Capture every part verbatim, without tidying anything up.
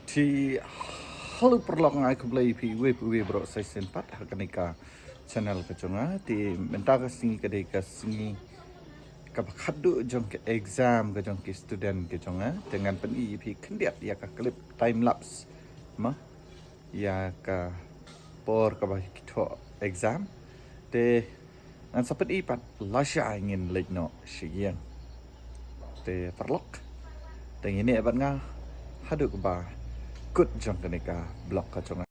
Te hello paralok, nga ai khublei ïa phi uwei pa uwei baroh sa shisien pat ha kane ka channel ka jong nga. Te mynta ka sngi ka dei ka sngi kaba khatduh jong ka exam ka jong ki student ka jong nga. Te ngan pyni ïa phi khyndiat ïa ka clip time lapse ma ïa ka por kaba ki thoh exam. Te ngan sa pyni pat lashai ngin leit noh sha ïing. Te paralok, te ngin ïa bad nga haduh kaba kut jong kane ka vlog ka jong nga.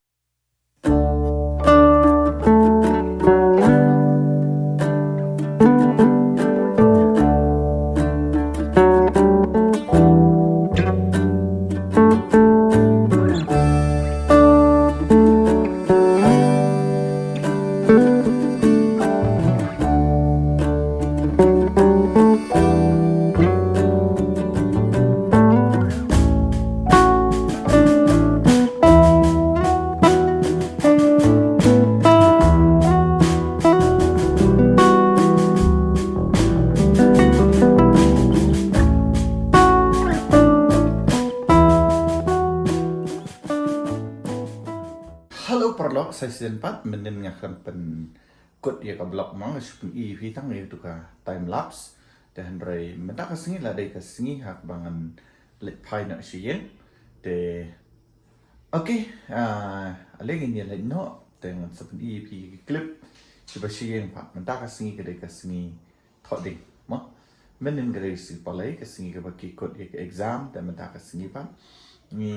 Hello paralok, sa shisien pat mynnin nga khlem pynkut ïa ka vlog, ma nga shu pyni ïa phi tang ïa tu ka time lapse. Te hynrei mynta ka sngi la dei ka sngi ha kaba ngan leit phai noh sha ïing. Te okay, ah, ale ngin ïa leit noh, te ngan sa pyni ïa phi ki clip kiba sha ïing pat. Mynta ka sngi ka dei ka sngi thoh ding, ma mynnin ka dei sngi Palei, ka sngi kaba ki kut ïa ka exam. Te mynta ka sngi pat ngi,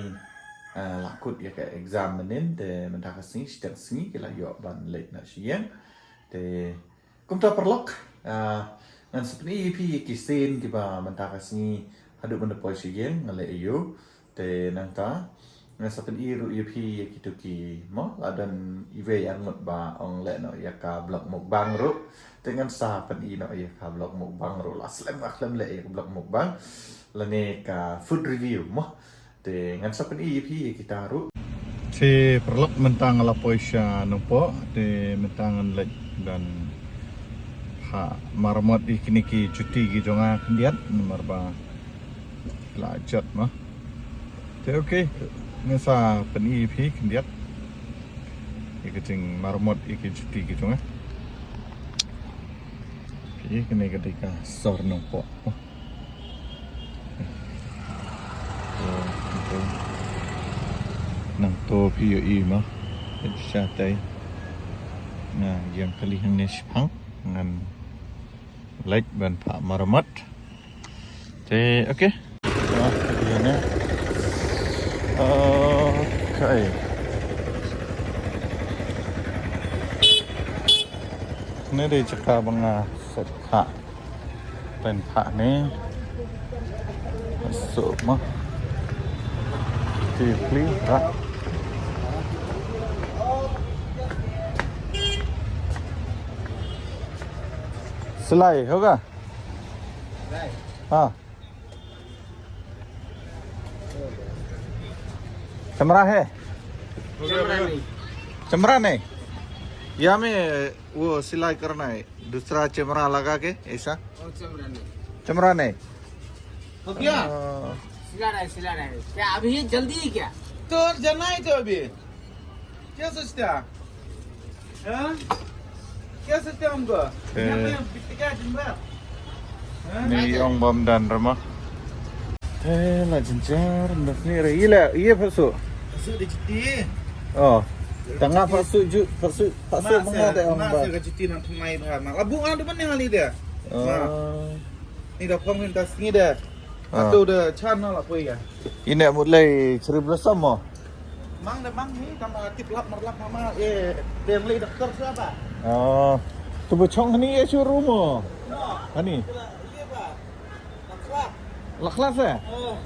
ah, la kut ïa ka exam mynnin, te mynta ka sngi shiteng sngi ki la ïoh ban leit noh sha ïing. Te kumta paralok, ah, ngan sa pyni ïa phi ïa ki scene kiba mynta ka sngi haduh ban da poi sha ïing nga leh aiu. Te nangta ngan sa pyni ruh ïa phi ïa kitu ki, mo, la don iwei arngut ba ong leh noh ïa ka vlog mukbang ruh. Te ngan sa pyni noh ïa ka vlog mukbang ruh, la slem nga khlem leh ïa ka vlog mukbang lane ka food review, mo. Te ngan sa pyni ïa phi ïa kita ruh. Te paralok, mynta nga la poi sha Nongpoh, te mynta ngan leit ban phah maramot ïa kine ki juti ki jong nga khyndiat namar ba la jot, ma. Te okay, ngan sa pyni ïa phi khyndiat ïa ka jingmaramot ïa ki juti ki jong nga. Phi, kane ka dei ka sor Nongpoh. Nangto phi ïohi, ma. Shatai nga ïeng kali hangne shiphang ngan leit ban phah maramot. Te okay. Ah, ïa ne. Okay. Ne dei jaka ba nga set phah. Pen phah ne. Suk ma. Ti pli ra. Silai hoga? Ha. चमड़ा है? चमड़ा नहीं। चमड़ा नहीं? या में वो सिलाई करना है, दूसरा चमड़ा लगा के ऐसा? वो चमड़ा नहीं। चमड़ा नहीं। हो गया? अ, सिला रहा है, सिला रहा है। क्या अभी जल्दी है क्या? तो जाना है तो अभी। क्या सोचते हैं? हाँ? क्या सोचते हैं हमको? यहाँ पे बिकते क्या दिन भर? हाँ? Ni ong bam dan rama. Te la jinjar, ndas ni re. Ile, ye phasu. Phasu di cuti. Oh. Tanga phasu ju, phasu, phasu manga de ong ba. Phasu ka cuti nang thamai ba. Ma, labu ngan depan ni hali dia. Oh. Ni da phong ni das ni de. Ah. Atu de chan na la poi ya. Ine mut lei cherry blossom mo. Mang de mang ni kama tip lap mar lap mama, eh, dem lei doktor siapa? Oh. Tu bu chong ni ye churu mo. No. Ani. Ila, iya ba. Lak lak. Lak lak eh? Oh.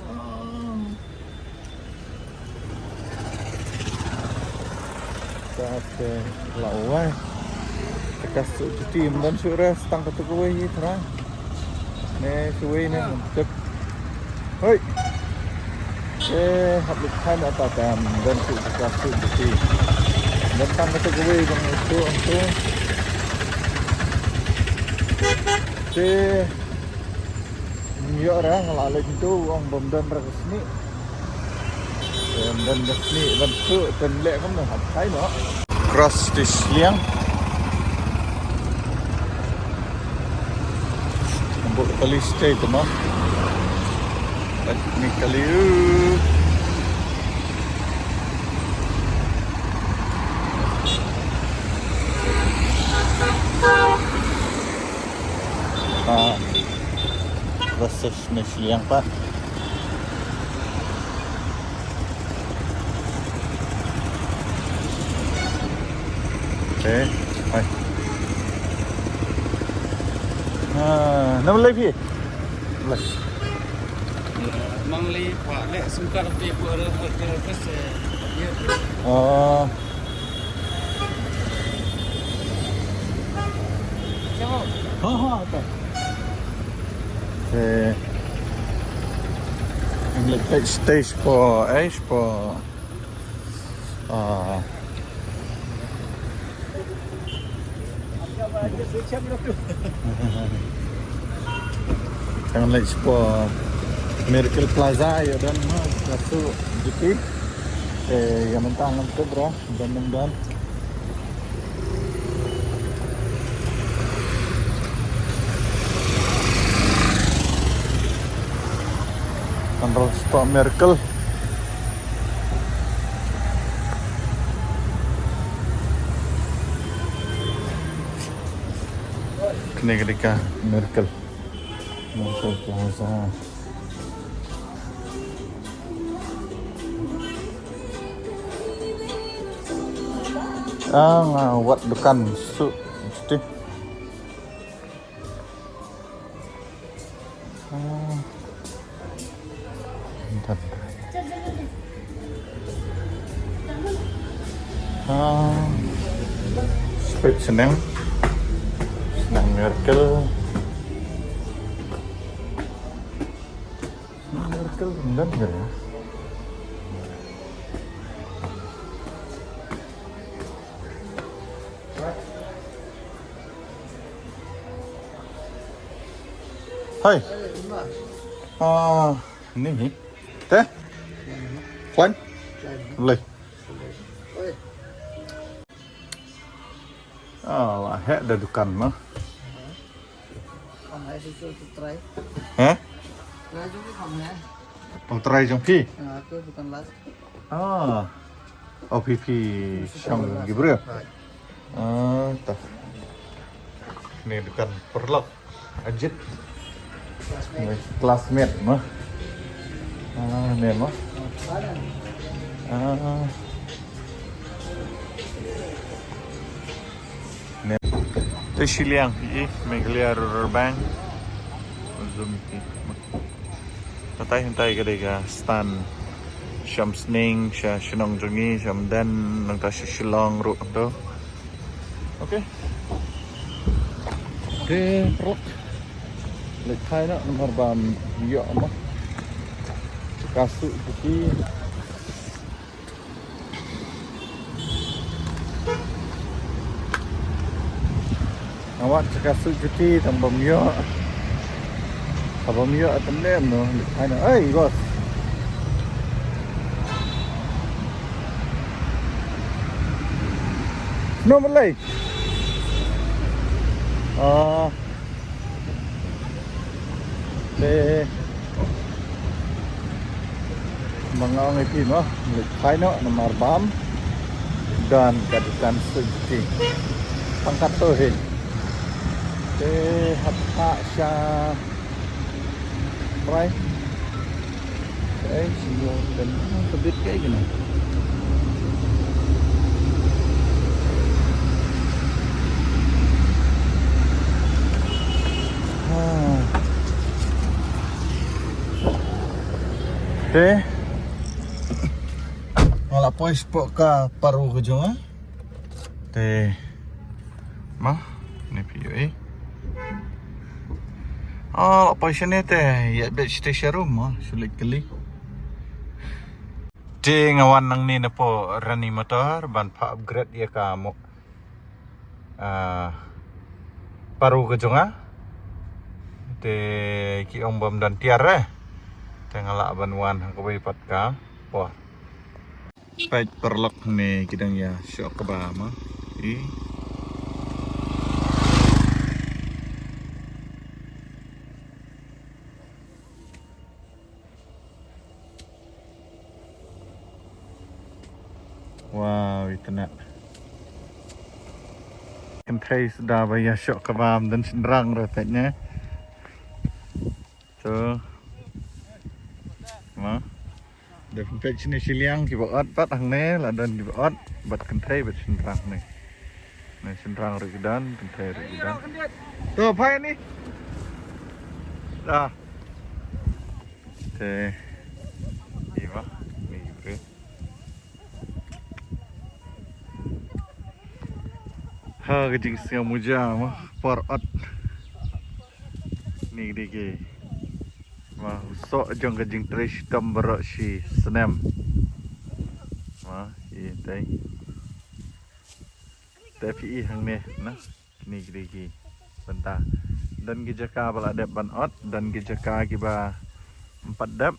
Te la wai. Te ka su juti mynta shu rest tang katu kawei hi trai. Ne shu wei ne mynta. Hoi. Te hap lut hai na ta ta mynta shu ka su juti. Mynta tang katu kawei bang tu tu. Te Ïoh ra nga la leit ntu ong bym don ra ka snieh. Te Don ka snieh ban suk, don leh kumno, hap kai noh. Cross station. Bok kali stage tu mah. Technically. Ah. Cross station ni sliang pat. Okay. Hai. Ah, namar lei phi? Lei. Mang li pa le sungkar ti ku ada ada kes. Oh. Ha ha ta. Eh. Ang lei stage po, eh, po. Ah. Kan leit sha Miracle Plaza ïa don ha ka su jiti. Te ïa mynta ngam tip re don ne em don. Kan rung sha Miracle. Kane ka dei ka Miracle. Miracle Plaza. Ah, nga wad dukan su. Mesti. Ah. Bentar. Ah. Speed seneng. Seneng Miracle. Seneng Miracle rendah ya. Hai. Ah, ni hi. Te? Kwan? Lei. Ah, la heh da dukan ma. Kong hai tu tu try. Heh? Try jong ki kong hai. Kong try jong ki? Ah, tu dukan last. Ah. O P P shong Gabriel. Hai. Ah, ta. Ni dukan paralok. Ajit. Classmate. Ni classmate mah. Ah, ni mah. Ah. Ni. Te shiliang i Meghalaya Rural Bank. Zoom ki. Hatai hatai ka dei ka stand. Sha shnong, sha shnong jong ngi, sha Mden, nangta sha Shillong ruh tu. Okay. Te paralok. Leit phai noh namar ba ym ïoh mo. Ka su jiti. Nga wad sha ka su jiti tang ba ym ïoh. Haba ym ïoh, tang ne em noh. Ai noh. Ai, boss. Snow Malay. Ah. Te ma nga ong ïa phi mo, leit phai noh namar ba ym don ka dukan su jiti. Tang katto hi. Te hap phah sha Brai. Kaei, shu ïoh don ka bit kaei kane. Ha. Te nga la poi shapoh ka paro ka jong nga. Te ma ne phi ïohi. Ah, la poi shane te ïa bad sha te sharum ma shu leit kylli. Te nga wan nangne napoh Rani Motor ban phah upgrade ïa ka mo, ah, paro ka jong nga. Te ki ong ba ym don tiar eh. Te nga lah ban wan ha kawei pat ka por. Peit paralok ne ki dang ïa shoh kaba ma. I. Wow, ita nak. Kynthei suda ba ïa shoh kaba ym don shynrang ruh peit ne. To. Ma. Da pynpeit shane shiliang kiba ot pat hangne la don kiba ot bad kynthei bad shynrang ne. Ne shynrang ruh ki don, kynthei ruh ki don. To phai ni. Da. Te. Iwa. Ni bre. Ha ka jingsngew muja ma por ot. Ni dei ki ma u soh jong ka jingtrei shitom baroh shi snem. Ma i dei. Te phi i hangne na. Kine ki dei ki bynta. Don ki jaka ba la dep ban ot, don ki jaka kiba ym pat dep.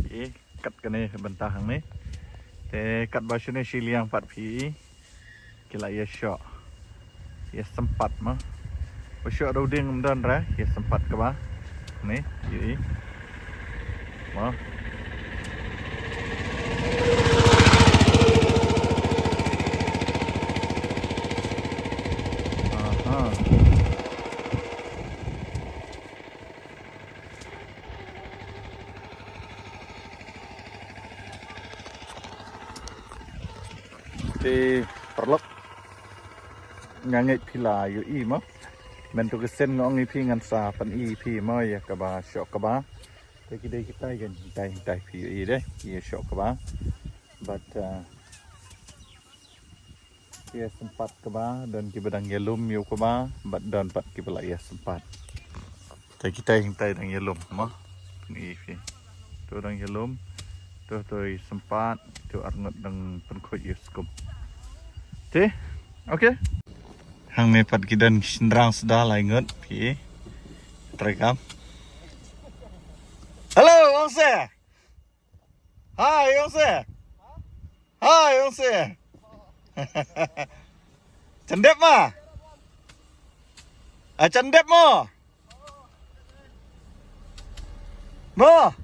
Phi i kat kane bynta hangne. Te kat ba shane shiliang pat phi i ki la ïa shoh. Ïa sympat ma. Ba shoh da u dieng ym don re, ïa sympat kaba. Ne, phi i. Ma. Aha. Te paralok. Nga ngeit phi la ïohi ma. Mynta ka sien nga ong ïa phi ngan sa pyni ïa phi ma ïa kaba shoh kaba. Te ki dei kitai kan, kitai, kitai phi ïohi dei, ïa shoh kaba. Bad, uh, ïa sympat kaba, don kiba dang ïalum ïa u kaba, bad don pat kiba la ïa sympat. Te kitai, kitai dang ïalum ma. Pyni ïa phi. To dang ïalum. To, to ïa sympat, to arngut dang pynkhuid ïa skum. Te, okay. Hangne pat ki don ki shynrang suda lai ngut phi. Trai kam. Hello, Ong Se. Hi, Ong Se. Hi, Ong Se. Chandep ma. Ah, chandep mo. Mo.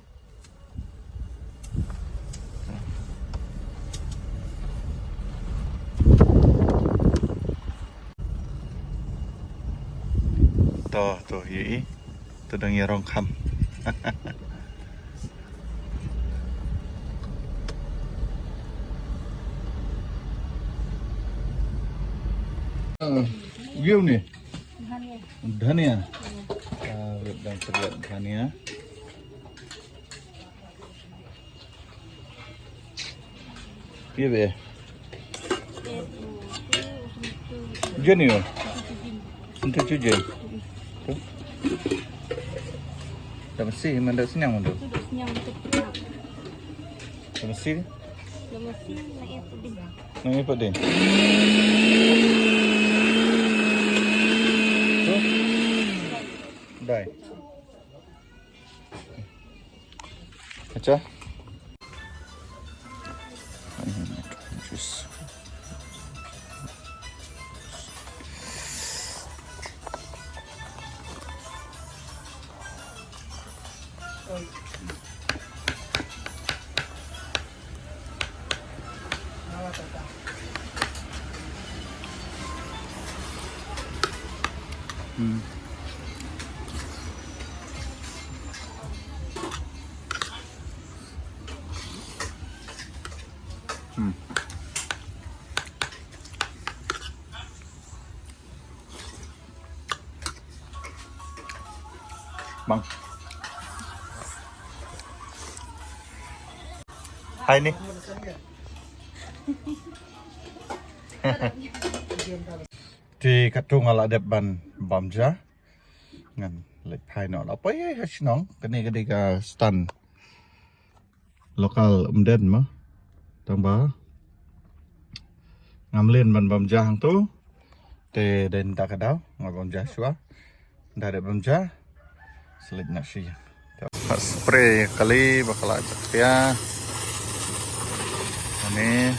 To, to, ïohi. To dang ïa rong kham. View ni. Dhania. Ah, dang terlihat dhania. Ye be. Jeni yo. Untuk cuci. Dah mesti mandok senyang mandok. Dah mesti. Dah mesti naik puding. Naik puding. Dai. Acha. Hmm. Hmm. Bang. Hai ni. Te katto nga la dep ban bam ja. Ngan leit phai noh la poi ha shnong kane ka dei ka stand. Local Umden mo. Tang ba ngam leh ban bam ja hangto. Te dei nda ka daw nga bam ja shuwa. Nda dei bam ja. Selit nak shi. Pat spray kali ba ka la chak pia. Ne.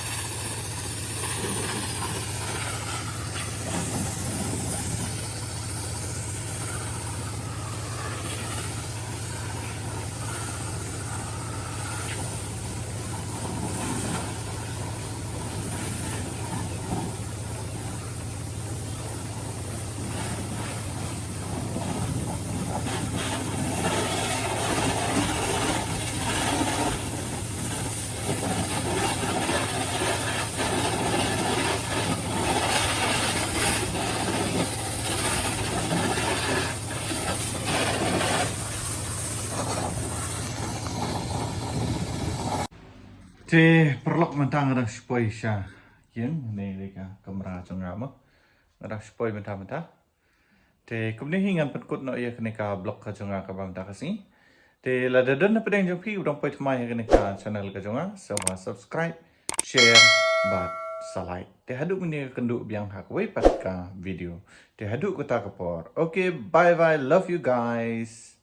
Te paralok, mynta nga dang shu poi sha ïing, ne dei ka kamra jong nga mo. Nga dang shu poi mynta mynta. Te kumne hi ngan pynkut noh ïa kane ka vlog ka jong nga kaba mynta ka sngi. Te lada don na pdeng jong phi u dang poi thymmai ha kane ka channel ka jong nga, sa wa subscribe, share bad sa like. Te haduh mynne kynduh biang ha kawei pat ka video. Te haduh kata ka por. Okay, bye bye, love you guys.